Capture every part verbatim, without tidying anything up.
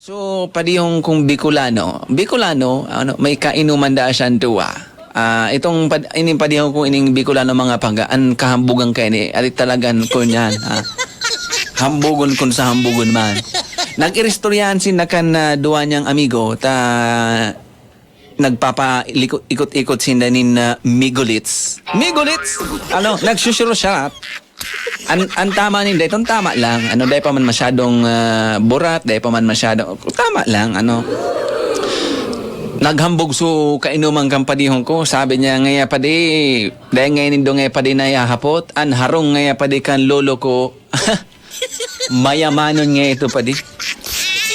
So, padihon kong Bicolano. Bicolano, ano, may kainuman daa siyang duwa. Ah, itong pad-, ining padihon kong ining Bicolano, mga pangga, an kahambugan kaini, ari talagan ko niyan, ha? Hambugon kun sa hambugon man. Nag-iristoryahan sinda kan, ah, duwa niyang amigo, ta nagpapa-, liko-, ikot-ikot sinda nin, ah, Migolits. Migolits! Ano, nagsusurusyat. An, an tama ninda, itong tama lang. Ano, dai pa man masyadong, ah, burat, dai pa man masyadong, tama lang, ano. Naghambog so kainuman kan padihon ko. Sabi niya, "Ngaya, padi, dai ngaya nindo ngaya, padi, nahahapot. An harong ngaya, padi, kan lolo ko." Mayamanon nga ito, padi.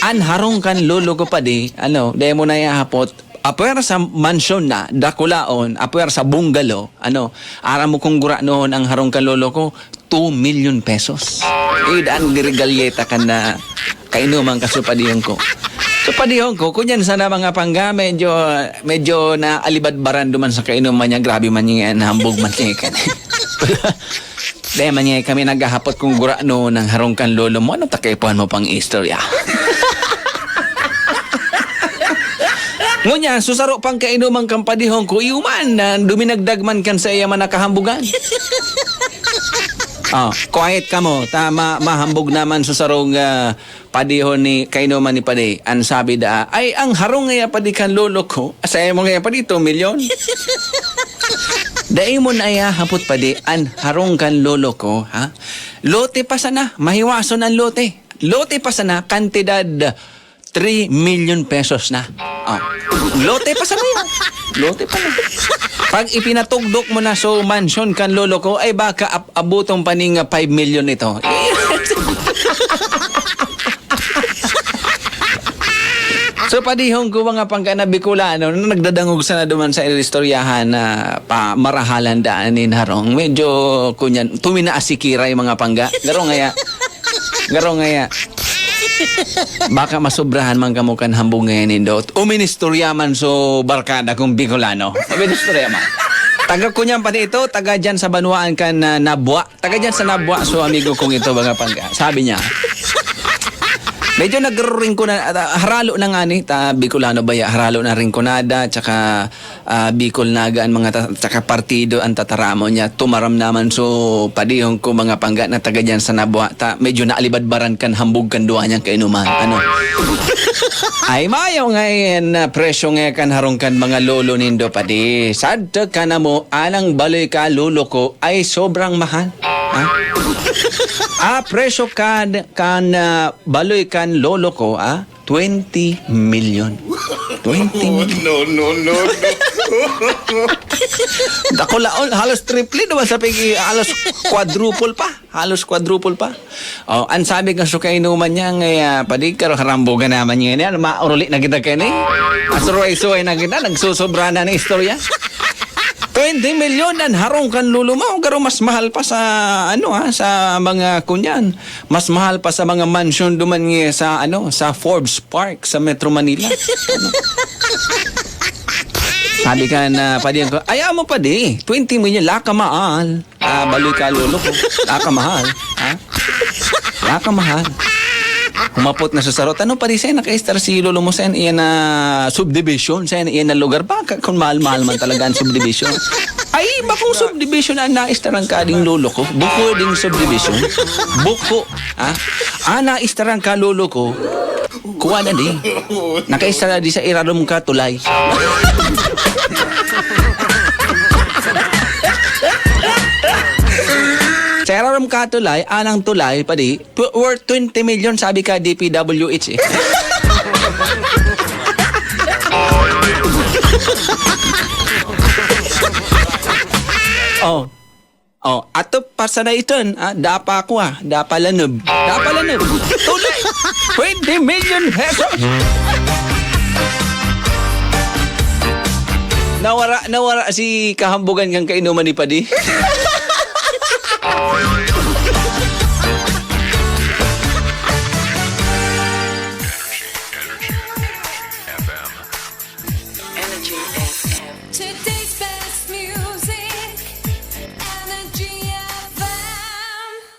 An harong kan lolo ko, padi, ano, dai mo nahahapot. Apwera sa mansyon na, dakulaon, apwera sa bungalow, ano, aram mo kung gurano an harong kan lolo ko, two million pesos. Ida ang dirigalyeta kan na kainuman kan so padihon ko. So, padihon ko, kunyan sana, mga pangga, medyo, medyo naalibadbaran duman sa kainuman niya, grabe man niya, nahambog man niya kan. Dai man niya kami naghahapot kung gurano an harong kan lolo mo. Ano ta kaipuhan mo pang istorya? Ngunyan, so saro pang kainuman kan padihon ko, iyo man, na duminagdag man kan saiya man nakahambugan. Ah, quiet kamo. Tama, mahambog naman so sarong, ah, padihon ni, kainuman ni padi. An sabi daa, "Ay, ang harong ngaya, padi, kan lolo ko." "Sa imo ngaya, padi, two milyon?" "Dai mo nahahapot, padi, an harong kan lolo ko, ha? Lote pa sana, mahiwason an lote. Lote pa sana, kantidad three million pesos na." Ah. Lote pa sana yan. Lote pa na. Pag ipinatugdok mo na so mansion kan lolo ko, ay baka ap-, abuton pa ning, ah, five million ito. So, padihon ko, mga pangga na Bicolano, na nagdadangog sana duman sa istoryahan na pa marahalan daan nin harong. Medyo, kunyan, tuminaas si Kiray, mga pangga. Garo ngaya. Garo ngaya. Baka masobrahan man kamo kan hambog ngayon nindo. Uministorya man so barkada kong Bicolano. Uministorya man. Taga kunyan pa ito, taga dyan sa banwaan kan, ah, Nabua. Taga dyan sa Nabua, so amigo kong ito, mga pangga. Sabi niya, medyo nagriringkuna-, ah, haralo na nga ni, ta, Bicolano ba ya, haralo na ringkunada, tsaka, ah, Bicol Naga, an mga ta-, tsaka partido, an tataramon niya. Tumaram naman, so, padihon ko, mga pangga, na taga dyan sa Nabua, ta, medyo naalibadbaran kan hambog kan duwa niyang kainuman. Ano? Ay, mayo nga yan, ah, presyo nga kan harong kan mga lolo nindo, padi. Sad ka na mo, anang baloy ka, lolo ko, ay sobrang mahal. Ha? Ah, presyo kan, kan, ah, baloy kan lolo ko, ah, twenty million. Twenty million. No, no, no, no. Dakulaon, halos triple naman sa pigi, halos quadruple pa. Halos quadruple pa. Oh, an sabi nga so kainuman niya, nga, ah, padi, garo harambogan naman niya yan. Mauruli na kita kani. Asuruway-suway na kita, nagsusobra na ng istorya. Twenty million an harong kan lolo mo, garo mas mahal pa sa, ano, ha, sa mga kunyan. Mas mahal pa sa mga mansyon duman nga sa, ano, sa Forbes Park sa Metro Manila. Sabi ka na, padi, ang, "Ay, amo, padi, twenty million, laka mahal." Ah, baloy ka, lolo ko. Laka mahal. Ha? Laka mahal. Humapot na sa sarot. Ano pa di sa'yo nakaistar si lolo mo sa'yo? Iyan na subdivision. Sa'yo iyan na lugar. Baka kung mahal-mahal man talaga ang subdivision. Ay, bakong subdivision ang naistaran ka ding lolo ko? Buko ding subdivision. Buko. Ha? Ah, naistaran ka lolo ko. Kuha na di. Nakaisara di sa irarom ka tulay. Sa irarom ka tulay, anang tulay, padi, tw-, worth twenty million, sabi ka, D P W H eh. Oh. Oh, ato pa sa na iton, ah, dapa ko, ah, dapa lanob. Dapa lanob. Tuloy. Twenty million pesos. Nawara, nawara si kahambugan kang kainuman ni Padi.